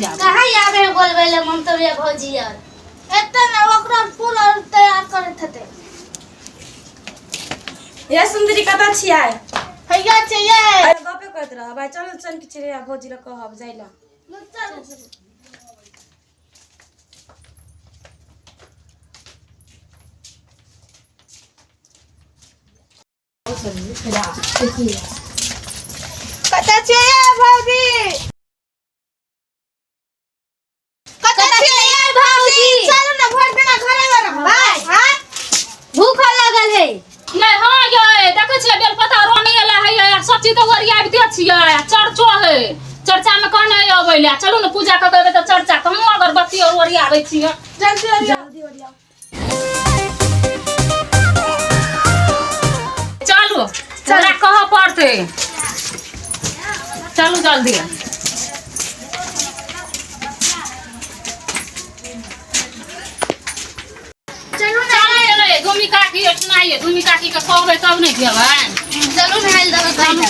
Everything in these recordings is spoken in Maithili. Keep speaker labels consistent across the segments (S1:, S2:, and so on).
S1: जायब।
S2: कहाँ आबे है बोलबै ले ममता भैया भौजी यार?
S3: एते ने ओकरा फूल और तैयार करैत हेतै।
S4: ये सुंदरी कतऽ छियै?
S3: हैया छियै।
S4: अरे गपे करैत रहब आइ। चलू चल कि छियै भौजी लए कहब जाइ लए।
S3: चलू। कतऽ छियै भौजी? कतऽ छियै भौजी? चलू ने, भरि दिना घरे मे रहबै। हाँ,
S2: भूख लागल है।
S1: नहि हँ यै, देखै छियै बेलपत्ता रोनी एला है, सब चीज तऽ ओरियाबिते छियै। आ चर्चो है, चर्चामे कहने अबै लए। चलू ने, पूजा कऽ के एबै तऽ चर्चा। तऽ हमहूँ अगरबत्ती आओर ओरियाबै छियै।
S3: जल्दी ओरिया, जल्दी ओरिया।
S1: चलू, हमरा कहऽ पड़तै। चलू जल्दी।
S3: चलू ने।
S1: चलू एलै धूमि काकी एठना ये। धूमि काकी के कहबै तब नहि जेबै।
S2: चलू नहाय लए देबै पहिले।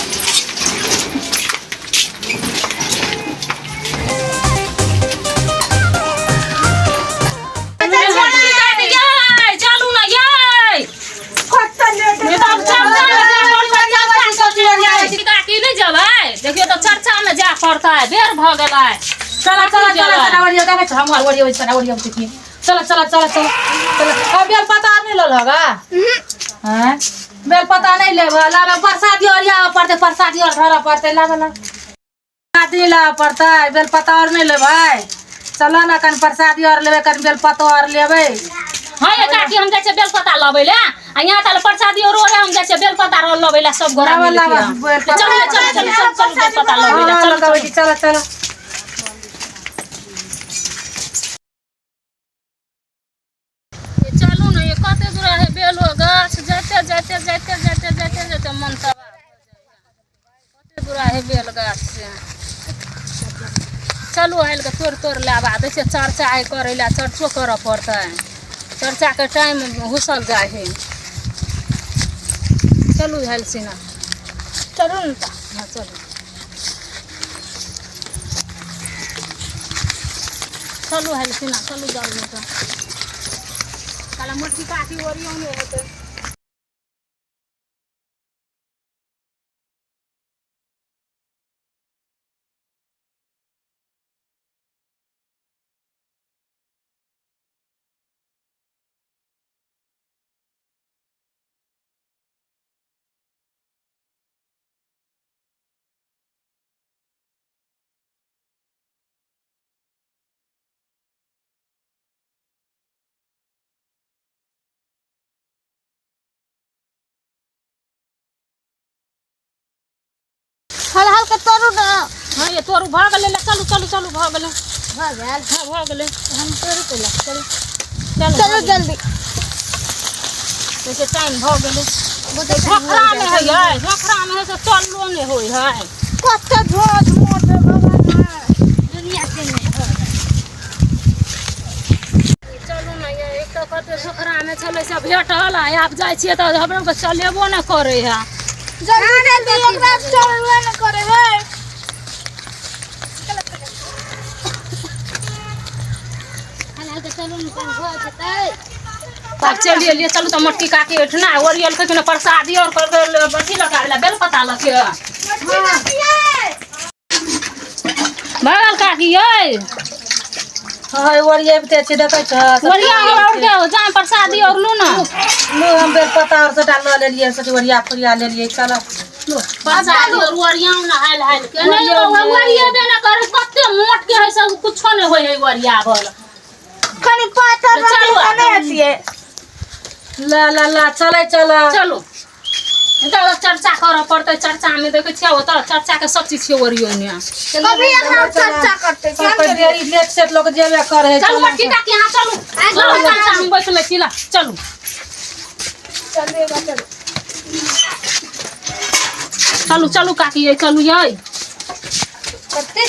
S1: यै चलू ने यै।
S3: कतऽ लेट?
S1: नहि तऽ आब चर्चा मे जाय पड़तै। चर्चा सब काकी नहि जेबै, देखियौ तऽ चर्चा मे जाय पड़तै, बेर भऽ गेलै।
S4: चला चला चला चला, ओरिया देखै छ, हम ओरिया चला, ओरिया छी। चला चला चला चला चला। अब बेल पत्ता आर नहि लऽ लगा हैं? बेल पत्ता नहि लेबऽ? लाबे प्रसादी ओरिया पड़तै, प्रसादी और धरऽ पड़तै। लाबे ला प्रसादी लाबऽ पड़तै। बेल पत्ता और नहि लेबै? चलऽ ने, कनि प्रसादी और लेबै, कनि बेल पत्तो और लेबै।
S1: हँ ये काकी, हम जाइ छियै बेलपत्ता लबै लए आ यहाँ ताले प्रसादी और ओरे। हम जाइ छियै बेलपत्ता और लबै लए सब गोरा
S4: लाबऽ,
S1: मिलके।
S4: लाबऽ, बेलपत्ता।
S1: चलू चलू चलू चलू चलू, बेलपत्ता लबै लए।
S4: हँ,
S1: चलू।
S4: लगाबै छी, चलऽ चलऽ।
S1: ये चलू ने, ये कते दूर है बेलो गाछ। जाइते जाइते जाइते जाइते जाइते जाइते मन तबाह भऽ जाइए। कते दूर है बेल गाछ से। चलू हालि कऽ तोड़ि तोड़ि लाबा दै छियै। चर्चा आइ करै लए, चर्चो करऽ पड़तै। चर्चाके टाइम हुसल जाइ है। चलू हालि सिना।
S3: चलू ने तऽ।
S1: हँ चलू चलू हालि सिना, चलू जल्दी। तऽ काला मोटकी काकी ओरियौने हेतै।
S3: हल हल के तोड़ू ने।
S1: हँ ये तोरू, भऽ गेलै। ले चलू चलू चलू, भऽ गेलै।
S2: भऽ गेल?
S1: हँ, भऽ गेलै।
S2: हम तोड़ू पहिले, चलू।
S1: चलू।
S3: चलू जल्दी।
S1: देखियौ टाइम भऽ गेलै। झोखरामे है यै, झोखरामे है से चललो नहि होइ है।
S3: कते झोर झोर बाबा ने।
S2: दुनिया से नहि।
S1: चलू ने यै, एक तऽ कते झोखरामे छलै से भेटल आ आब जाइ छियै तऽ हमरा के चलेबो नहि करै है।
S3: जल्दी जल्दी, एकरा चलबे न करे है।
S2: हल हल के चलू ने, काम भऽ जेतै।
S1: आब चलि एलियै। चलू तऽ मोटकी काकी ओहिठिना ओरियलकै कि नहि प्रसादी आओर कहलकै अथी लगा लै बेलपत्ता लऽ के। भगल काकी यै।
S4: हँ, ओरियाबिते छी, देखै छ।
S1: ओरिया और के जान प्रसादी और लू ना।
S4: लो, हम बेलपत्ता और सबटा लऽ लेलियै, सब ओरिया फोरिया लेलियै। चल।
S1: प्रसादी और ओरिया ना हाल हाल के नहीं। ओरियेबे ना करे, कते मोट के है सब, कुछो नहीं होय है ओरियाबल।
S3: कनि पातर
S1: चलू।
S3: रहतै तऽ नहि हेतियै।
S4: ला ला ला, चलै चल।
S1: चलू तऽ चर्चा करऽ पड़तै। चर्चा मे देखै छियै, ओतऽ चर्चा के सब चीज छियै ओरियौने।
S3: कभी एकरा चर्चा करतै।
S4: सब कोइ देरी लेट सेट लोक जेबे करे है।
S1: चलू मोटकी काकी, यहाँ चलू। चलू चर्चा, हम बैठले छी, ला चलू।
S3: चलू चलू।
S1: चलू चलू काकी यै, चलू यै।
S2: कते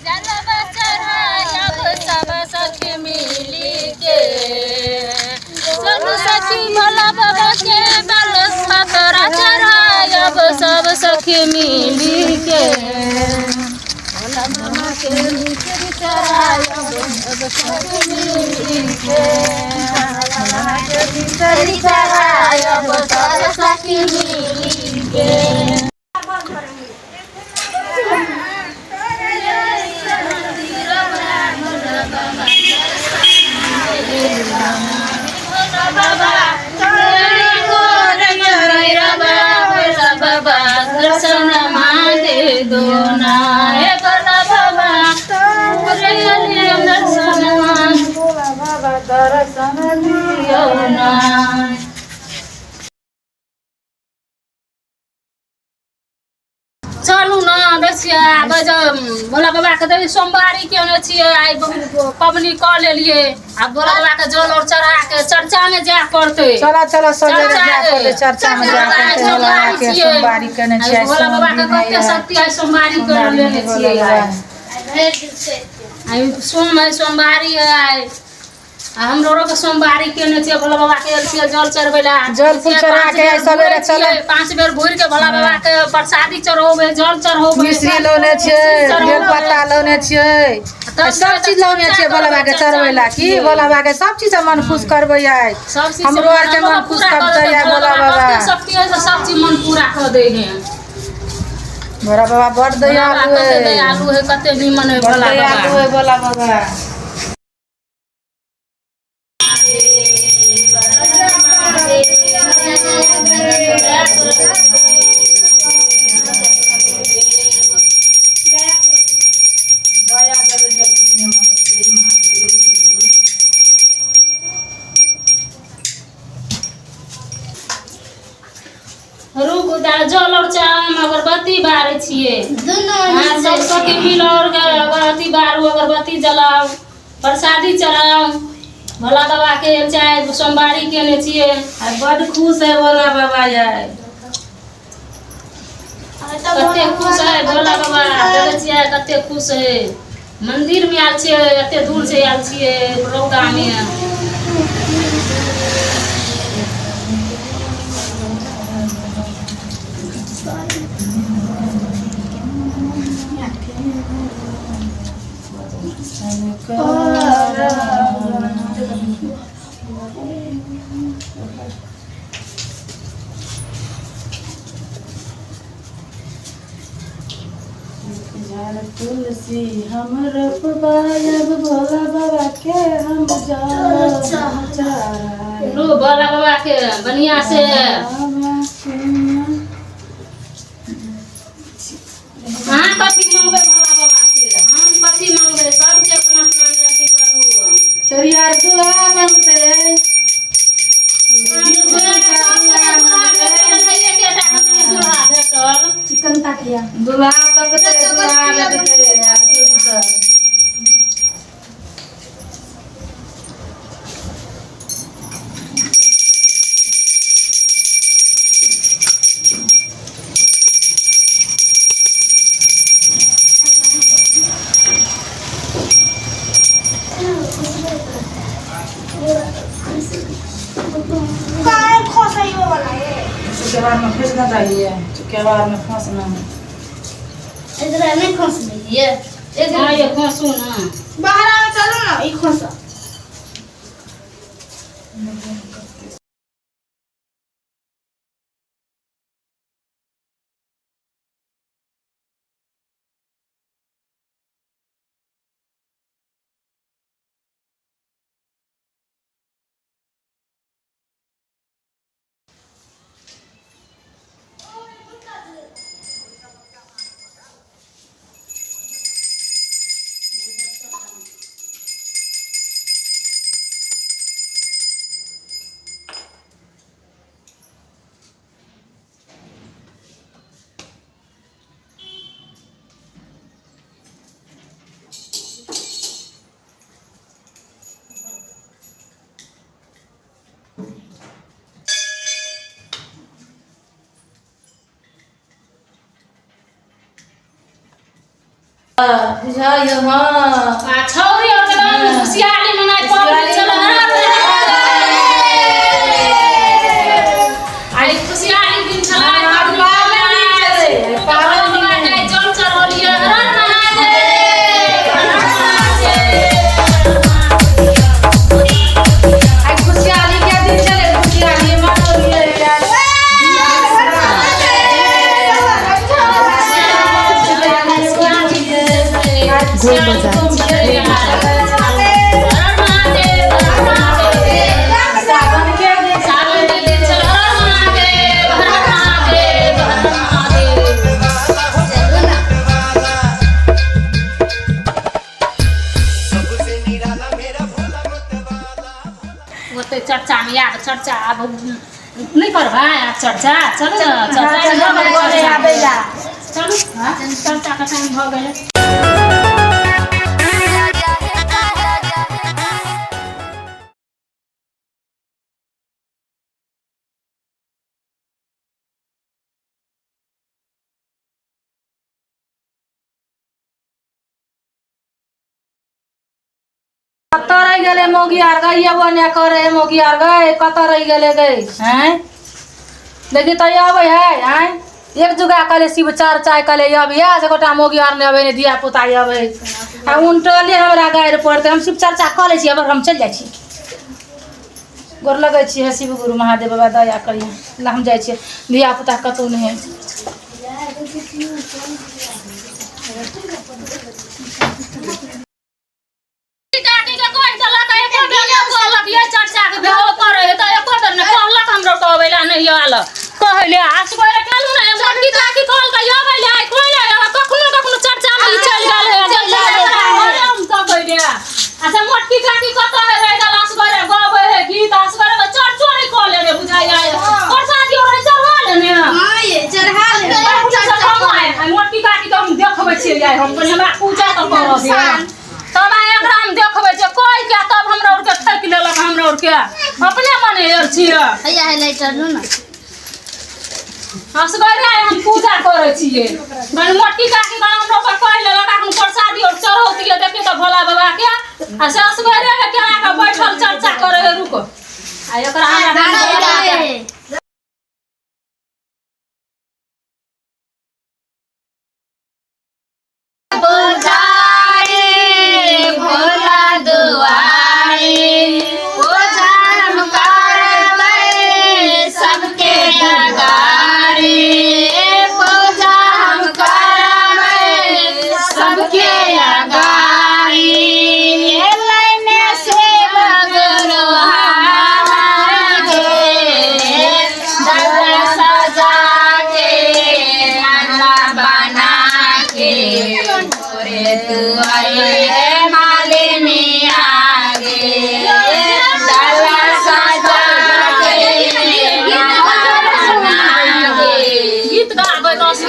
S1: जलवा चढ़ायब सब सखी मिली के, चलू सखी। सखी मिली के। भोला बाबा के मिश्री चढ़ायब सब सखी मिली के। भोला बाबा के मिश्री चढ़ायब सब सखी मिली के। बाबा दर्शन मांगे दो ना हे भोला बाबा दर्शन
S4: बाबा दर्शन
S1: दियो ना। चलू ने देखियै आब जे भोला बाबाके देखियै सोमवारी केने छियै आइ पबनी कऽ लेलियै आब भोला बाबाके जल और चढ़ा के चर्चामे जाय पड़तै।
S4: चला चला सवेरे
S1: चर्चा
S4: जाय पड़तै चर्चा में जाय पड़तै भोला बाबा के सोमवारी केने छियै
S1: भोला बाबा के कते शक्ति आइ सोमवारी कर लेने छियै आइ। आइ सोम है सोमवारी है आइ आ हमरो के सोमवारी केने छियै भोला बाबा के आयल छियै जल चढ़बै लए
S4: जल फूल चढ़ा के आइ सवेरे चलब।
S1: 5 बेर घुरि के भोला बाबा के प्रसादी चढ़ौबै जल चढ़ौबै
S4: मिश्री लौने छियै बेलपत्ता लौने छियै
S1: तब
S4: सब चीज लौने छियै भोला बाबा के चढ़बै ला की भोला बाबा के सब चीज मन खुश करबै आइ
S1: सब चीज
S4: हमरो आर के मन खुश करतै आइ भोला बाबा।
S1: शक्ति है से सब चीज मन पूरा कऽ दै है।
S4: भोला बाबा बड़
S1: भोला
S4: दयालु
S1: बाबा कते
S4: है
S1: दयालु है कते निमन है
S4: बड़
S1: भोला
S4: दयालु
S1: बाबा।
S4: है भोला बाबा।
S1: रुक दा जल और चाह अगरबत्ती बारै छियै।
S2: दुनू
S1: हाँ, सब सखी मिल और अगरबत्ती बारू अगरबत्ती जलाउ प्रसादी चढ़ाउ भोला बाबा के चाहे सोमवारी केने छियै।
S4: आइ बड खुश है भोला बाबा आइ।
S1: कते खुश है भोला बाबा देखै छियै कते खुश है। मंदिर में आयल छियै एते दूर से आयल छियै रौदा में।
S4: तुलसी हम रोपबायब भोला बाबा के हम जल चढ़ायब।
S1: लो भोला बाबा के बढ़िया से अहाँ कथी मंगबै भोला बाबा से हम कथी मंगबै सबके अपना अपना में अथी करू।
S4: छोरिया आर दूल्हा मंगतै।
S1: भेटल
S3: चिकन ताकिया
S4: दूल्हा तकतै दूल्हा भेटतै आब छोरी सब।
S3: काय खोसैयो वाला है।
S4: केबाड़ में फंस ना जाइए केबाड़ में फंसना
S2: एकरा नहि खोसबै ये
S1: हाँ ये खोसू ना
S3: बाहर आवे चलो ना ई खोसा।
S4: बुझाइयो हाँ।
S1: आ छौरी और गाँव में खुशहाली मनाइ पबनी चल आइ खुशहाली दिन छलै पबनी। घोल बजा हर महादेव हर महादेव।
S4: सावन के दिन
S1: सावन के दिन चल हर महादेव हर महादेव हर महादेव। ओते चर्चा में आब चर्चा आब नहि करबै आब चर्चा। चलू ने चर्चा
S4: आबै ला।
S1: चलू चर्चा के टाइम भऽ गेलै।
S4: कतऽ रहि गेलै मौगी आर गै? अयबो नहि करै है मौगी आर गै, कतऽ रहि गेलै गै? आँय, देखी तऽ अबै है। आँय, एक जुगा कहले शिव चर्चा कहले अबिहे से गोटा मौगी आर नहि अबै, नहि धिया पुता अबै आ उनटले हमरा गारि पड़तै। हम शिव चर्चा कऽ लै छी, अबर हम चलि जाइ छी। गोर लगै छी हे शिव गुरु महादेव बाबा, दया करिहे। ला हम जाइ छियै, धिया पुता कतहु नहि है।
S1: काकी के कहि देलक, एको बेर नहि कहलक ये चर्चा के भेबो करै है तऽ एको बेर नहि कहलक हमरो कहबै लए नहि आयल कहै ले। असगरे केलहुँ ने मोटकी काकी कहलकै अबै ले, आइ कोइ नहि आयल। कखनो कखनो चर्चा मे ई चलि गेल है, चलि गेल हम तकै ले। अच्छा मोटकी काकी कतऽ है रहि गेल? असगरे गबै है गीत, असगरे चर्चो नहि कऽ लेने बुझाइया। प्रसादी और चढ़ा लेने।
S3: हां ये चढ़ा ले।
S1: मोटकी काकी के हम देखबै छियै आइ, हम कनि हमरा पूजा तऽ करऽ दे तब आइ एकरा हम देखबै छियै कहि के तब हमरा आरके ठकि लेलक। हमरा आरके अपने मने आयल छियै।
S2: हैया है लाइटर लू ना।
S1: असगरे आइ हम पूजा करै छियै। कनि मोटकी काकी कनि हमरा पर कहि लेलक, अखन प्रसादी और चढ़ौतियै देखियै तऽ भोला बाबा के आ से असगरे केना कऽ बैठल चर्चा करै है। रुको आ एकरा हमरा
S2: भोला दुआरी पूजा हम करबै सबके अगारी, पूजा हम करबै सबके अगारी। लाइने से बगरो गे डबरा सजा के माला बना के तोरे दुआरे मालिनी आगे, डाला सजा के माला बना के।
S1: गीत गाबै दस।